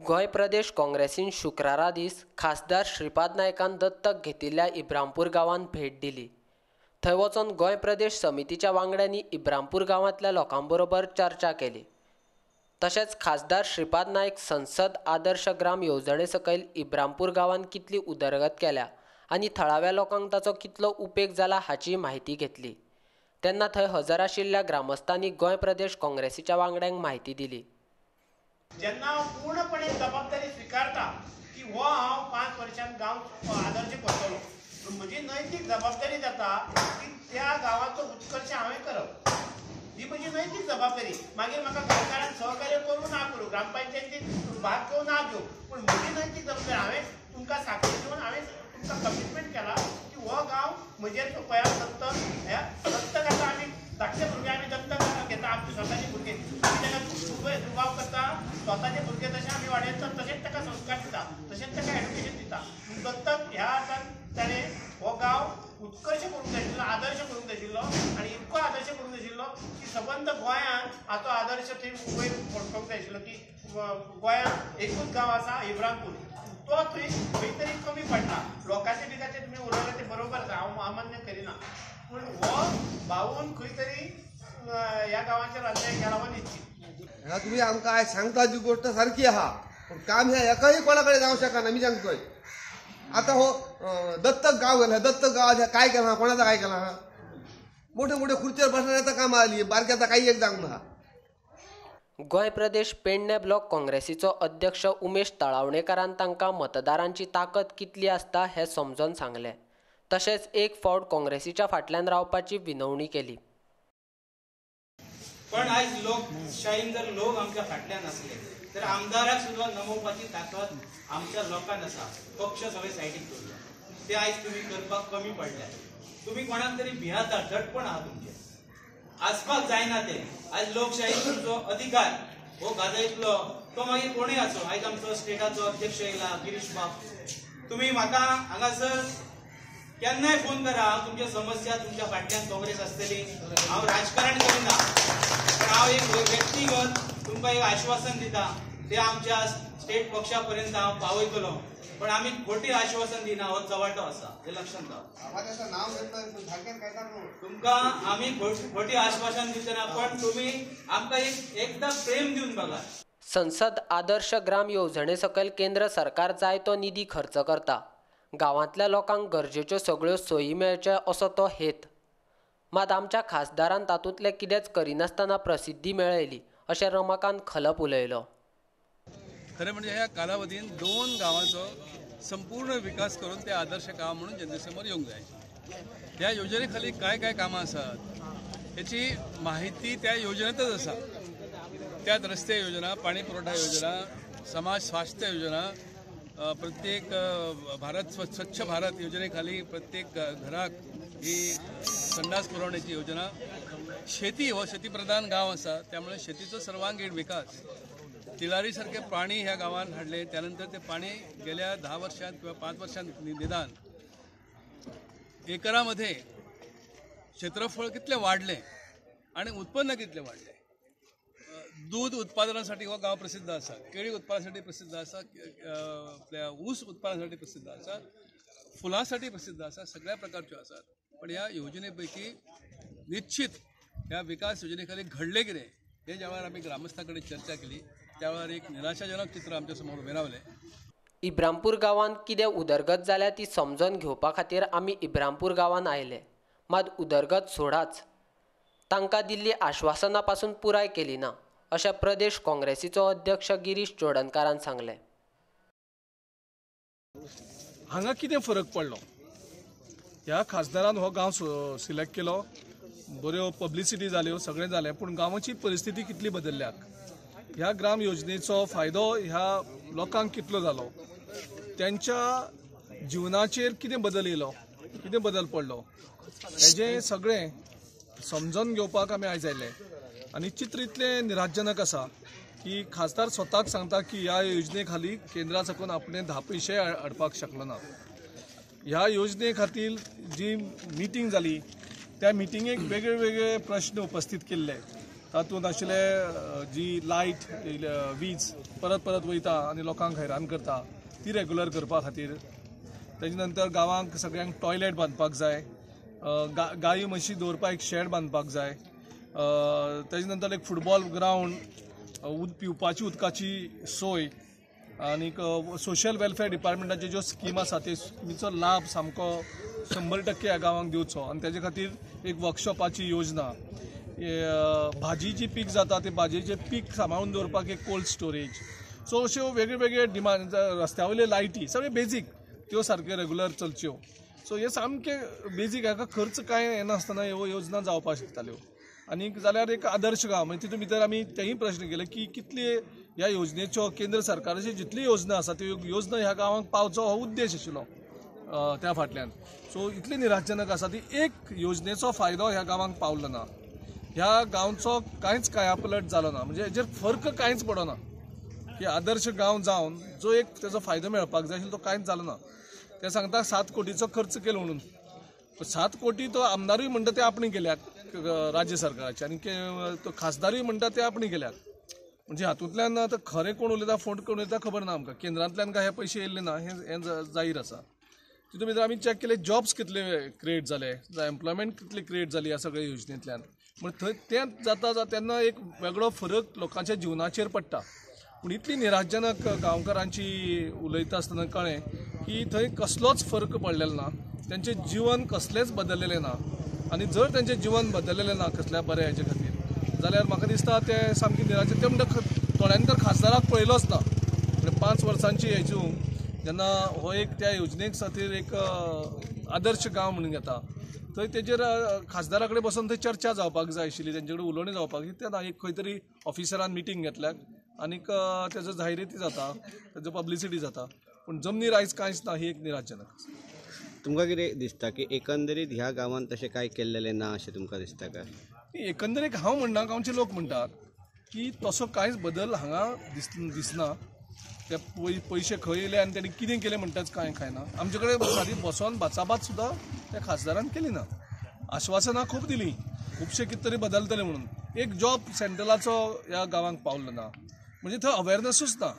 गोंय प्रदेश काँग्रेसीन शुक्रारा दीस खासदार श्रीपाद नायकान दत्तक घेतिल्ल्या इब्रामपूर गांवांत भेट दिली. थंय वचून गोंय प्रदेश समितीच्या वांगड्यांनी इब्रामपूर गांवांतल्या लोकांबरोबर चर्चा केली. तशेंच खासदार श्रीपाद नायक संसद आदर्श ग्राम येवजणे सकयल इब्रामपूर गांवांत कितली उदरगत केल्या आनी थळाव्या लोकांक ताचो कितलो उपेग जाला हाची म्हायती घेतली. तेन्ना थंय हजर आशिल्ल्या ग्रामस्थांनी गोंय प्रदेश काँग्रेसीच्या वांगड्यांक म्हायती दिली. जेन्ना हांव पूर्णपणे जबाबदारी स्विकारता की हो हांव 5 वर्षांत गांव आदर्श करतलो, म्हजी नैतीक जबाबदारी जाता की त्या गांवाचो उत्कर्ष हांवें करप, ही म्हजी नैतीक जबाबदारी. मागीर म्हाका गांवकारान सहकार्य करूं ना करूं, ग्रामपंचायतीन भाग घेवं ना घेवं, पूण म्हजी नैतीक जबाबदारी हांवें तुमकां साखळी दिवन हांवें तुमकां कमिटमेंट केला की हो गांव म्हजेर सोंपया. दत्तक ह्या दत्तक आतां आमी धाकटे भुरगे आमी दत्तक घेता, आमचे स्वताचे भुरगे आमी ताका दुबाव करता, स्वताचे भुरगे तशें आमी वाडयता, तशेंच ताका संस्कार दिता, तशेंच ताका एड्युकेशन दिता. दत्तक ह्या अर्थान ताणें हो गांव उत्कर्ष करूंक जाय आशिल्लो, आदर्श करूंक जाय आशिल्लो आनी इतको आदर्श करूंक जाय आशिल्लो की सबंद गोंयांत हाचो आदर्श थंय वयर पडटोवंक जाय आशिल्लो की गोंयांत एकूच गांव आसा इब्रामपूर, तो थंय खंय तरी कमी पडला. लोकांचे बिकाचे तुमी उलयले ते बरोबर आसा, हांव अमान्य करिना, पूण हो भावून खंय तरी ह्या गांवाचेर अन्याय केला हो निश्चित. हांगा तुमी आमकां आयज सांगता जी गोष्ट सारकी आहा, पूण काम ह्या एकाय कोणा कडेन जावंक शकना. आमी सांगतोय आतां हो दत्तक गांव गेला, दत्तक गांवात काय केलां, कोणाचा काय केलां? मोठे मोठे खुर्चेर बसण्याचं काम आली, बारक्याचा काही एक जावंक ना. गोंय प्रदेश पेडणे ब्लॉक काँग्रेसीचो अध्यक्ष उमेश तळावणेकारान तांकां मतदारांची ताकद कितली आसता हें समजून सांगलें. तशेंच एक फावट काँग्रेसीच्या फाटल्यान रावपाची विनवणी केली. पण आयज लोकशाहीन जर लोक आमच्या फाटल्यान आसले तर आमदाराक सुद्दां नमोवपाची ताकद आमच्या लोकांक आसा. पक्ष सगळे सायडीक दवरया, ते आयज तुमी करपाक कमी पडल्या. तुमी कोणाक तरी भियाता, दटपण आहा तुमचें, आसपाक जायना ते. आयज लोकशाही तुमचो अधिकार हो गाजयतलो तो मागीर कोणूय आसो. आयज आमचो स्टेटाचो अध्यक्ष येयला गिरीश बाब, तुमी म्हाका हांगासर केन्नाय फोन करा, हांव तुमच्या समस्या तुमच्या फाटल्यान काँग्रेस आसतली. हांव राजकारण करिना, पण हांव एक व्यक्तिगत तुमकां एक आश्वासन दिता, ते आमच्या स्टेट पक्षा पर्यंत हांव पावयतलो. पण आमी खोटी आश्वासन दिना, हो चवाटो आसा हे लक्षांत दवर. तुमकां आमी खोटी आश्वासन दितना, पण तुमी आमकां एकदां प्रेम दिवन बघा. संसद आदर्श ग्राम येवजणे सकयल केंद्र सरकार जाय तो निधी खर्च करता, गांवांतल्या लोकांक गरजेच्यो सगळ्यो सोयी मेळच्यो असो तो हेत. मात आमच्या खासदारान तातूंतलें कितेंच करिनासतना प्रसिद्धी मेळयली अशें रमाकांत खलप उलयलो. खरें म्हणजे ह्या कालावधीन 2 गांवांचो संपूर्ण विकास करून ते आदर्श गांव म्हणून जनतेसमोर येवंक जाय. ह्या योजने खाली काय काय कामां आसात हेची माहिती त्या योजनेतच आसा. त्यात रस्ते योजना, पाणी पुरवठा योजना, समाज स्वास्थ्य योजना, प्रत्येक भारत स्वच्छ भारत योजनेखाली प्रत्येक घराक ही संडास पुरवण्याची योजना, शेती हो शेतीप्रधान गांव आसा त्यामुळे शेतीचो सर्वांगीण विकास, तिळारी सारखे पाणी ह्या गांवांत हाडले, त्यानंतर ते पाणी गेल्या 10 वर्षांत किंवा 5 वर्षांत निदान एकरामध्ये क्षेत्रफळ कितले वाढले आणि उत्पन्न कितले वाढले. दूध उत्पादनासाठी हो गांव प्रसिद्ध आसा, केळी उत्पादनासाठी प्रसिद्ध आसा, आपल्या ऊस उत्पादनासाठी प्रसिद्ध आसा, फुलांसाठी प्रसिद्ध आसा, सगळ्या प्रकारच्यो आसात. पण ह्या योजनेपैकी निश्चित ह्या विकास योजनेखाली घडले कितें हे ज्या वेळार आमी ग्रामस्थां कडेन चर्चा केली त्या वेळार एक निराशाजनक चित्र आमच्या समोर उबें रावलें. इब्रामपूर गांवांत कितें उदरगत जाल्या ती समजून घेवपा खातीर आमी इब्रामपूर गांवांत आयले, मात उदरगत सोडाच, तांकां दिल्ली आश्वासनां पासून पुराय केली ना अशें प्रदेश काँग्रेसीचो अध्यक्ष गिरीश चोडणकारान सांगलें. हांगा कितें फरक पडलो? ह्या खासदारान हो गांव सिलेक्ट केलो, बऱ्यो पब्लिसिटी जाल्यो, सगळें जालें, पूण गांवाची परिस्थिती कितली बदलल्या, ह्या ग्राम योजनेचो फायदो ह्या लोकांक कितलो जालो, त्यांच्या जिवनाचेर कितें बदल येयलो, कितें बदल पडलो, हेजें सगळें समजून घेवपाक आमी आयज आयले. आनी चित्र इतलें निराशजनक आसा की खासदार स्वताक सांगता की ह्या योजने खाली केंद्रा साकून आपणे 10 पयशे हाडपाक शकलो ना. ह्या योजने खातीर जी मिटींग जाली त्या मिटिंगेक वेगळे वेगळे प्रश्न उपस्थित केल्ले. तातूंत आशिल्ले जी लायट वीज परत परत वयता आनी लोकांक हैराण करता ती रेगुलर करपा खातीर, तेजे नंतर गांवांक सगळ्यांक टॉयलेट बांदपाक जाय, गायी म्हशी दवरपाक एक शेड बांदपाक जाय, तेजे नंतर एक फुटबॉल ग्रावंड, पिवपाची उदकाची सोय आनीक सोशल वेलफेअर डिपार्टमेंटाच्यो ज्यो स्कीम आसा ते स्किमीचो लाभ सामको 100% ह्या गांवांक दिवचो आनी तेजे खातीर एक वर्कशॉपाची योजना, भाजी जी पीक जाता ते भाजयेचें पीक सांबाळून दवरपाक एक कोल्ड स्टोरेज, सो अश्यो वेगळे वेगळे डिमांड, रस्त्या वयल्यो लायटी सगळे बेजीक त्यो सारक्यो रेगुलर चलच्यो. सो हे सामके बेजीक, हाका खर्च कांय येनासतना ह्यो योजना जावपाक शकताल्यो. आनीक जाल्यार एक आदर्श गांव म्हणजे तितून भितर आमी तेंय प्रश्न केले की कितले ह्या योजनेच्यो केंद्र सरकाराची जितली योजना आसा त्यो योजना ह्या गांवांक पावचो हो उद्देश आशिल्लो त्या फाटल्यान. सो इतली निराशजनक आसा ती एक योजनेचो फायदो ह्या गांवांक पावलो ना, ह्या गांवचो कांयच कायापलट जालो ना, म्हणजे हेजेर फर्क कांयच पडना की आदर्श गांव जावन जो एक तेजो फायदो मेळपाक जाय आशिल्लो तो कांयच जालो ना. ते सांगता 7 कोटीचो खर्च केलो म्हणून, 7 कोटी तो आमदारूय म्हणटा ते आपणे केल्यात राज्य सरकाराचे आनी तो खासदारूय म्हणटा ते आपणे केल्यात. म्हणजे हातूंतल्यान आतां खरें कोण उलयता फोट कोण उलयता खबर ना आमकां, केंद्रांतल्यान काय हे पयशे येयल्ले ना हें जाहीर आसा. तितून भितर आमी चॅक केले जॉब्स कितले क्रिएट जाले, एम्प्लॉयमेंट कितले क्रिएट जाली ह्या सगळ्या योजनेंतल्यान, म्हण थंय तें जाता तेन्ना एक वेगळो फरक लोकांच्या जिवनाचेर पडटा. पूण इतली निराशजनक गांवकारांची उलयता आसतना कळ्ळें की थंय कसलोच फरक पडलेलो ना, तेंचें जिवन कसलेंच बदललेलें ना आनी जर तेंचें जिवन बदललेलें ना कसल्या बऱ्या हेजे खातीर जाल्यार म्हाका दिसता तें सामकें निराशे. तें म्हणटा थोड्यांनी तर खासदाराक पळयलोच ना. म्हणजे 5 वर्सांची हेजून जेन्ना हो एक त्या योजने खातीर एक आदर्श गांव म्हणून घेता थंय तेजेर खासदारा कडेन बसून थंय चर्चा जावपाक जाय आशिल्ली, तेंचे कडेन उलोवणें जावपाक जाय. तेन्ना एक खंय तरी ऑफिसरान मिटींग घेतल्यात आनीक तेजो जाहिराती जाता, तेजो पब्लिसिटी जाता, पूण जमनीर आयज कांयच ना ही एक निराशजनक आसा. तुमकां कितें दिसता की एकंदरीत ह्या गांवांत तशें कांय केल्लेलें ना अशें तुमकां दिसता काय? एकंदरीत हांव म्हणना, गांवचे लोक म्हणटात की तसो कांयच बदल हांगा दिसना. ते पयशे खंय येयले आनी तेणी कितें केलें म्हणटाच कांय खायना. आमचे कडेन सादी बसोन बाचाबाच सुद्दां त्या खासदारान केली ना. आश्वासनां खूब दिलीं, खुबशे कितें तरी बदलतले म्हणून, एक जॉब सेंट्रलाचो ह्या गांवांक पावलो ना, म्हणजे थंय अवेरनसूच ना.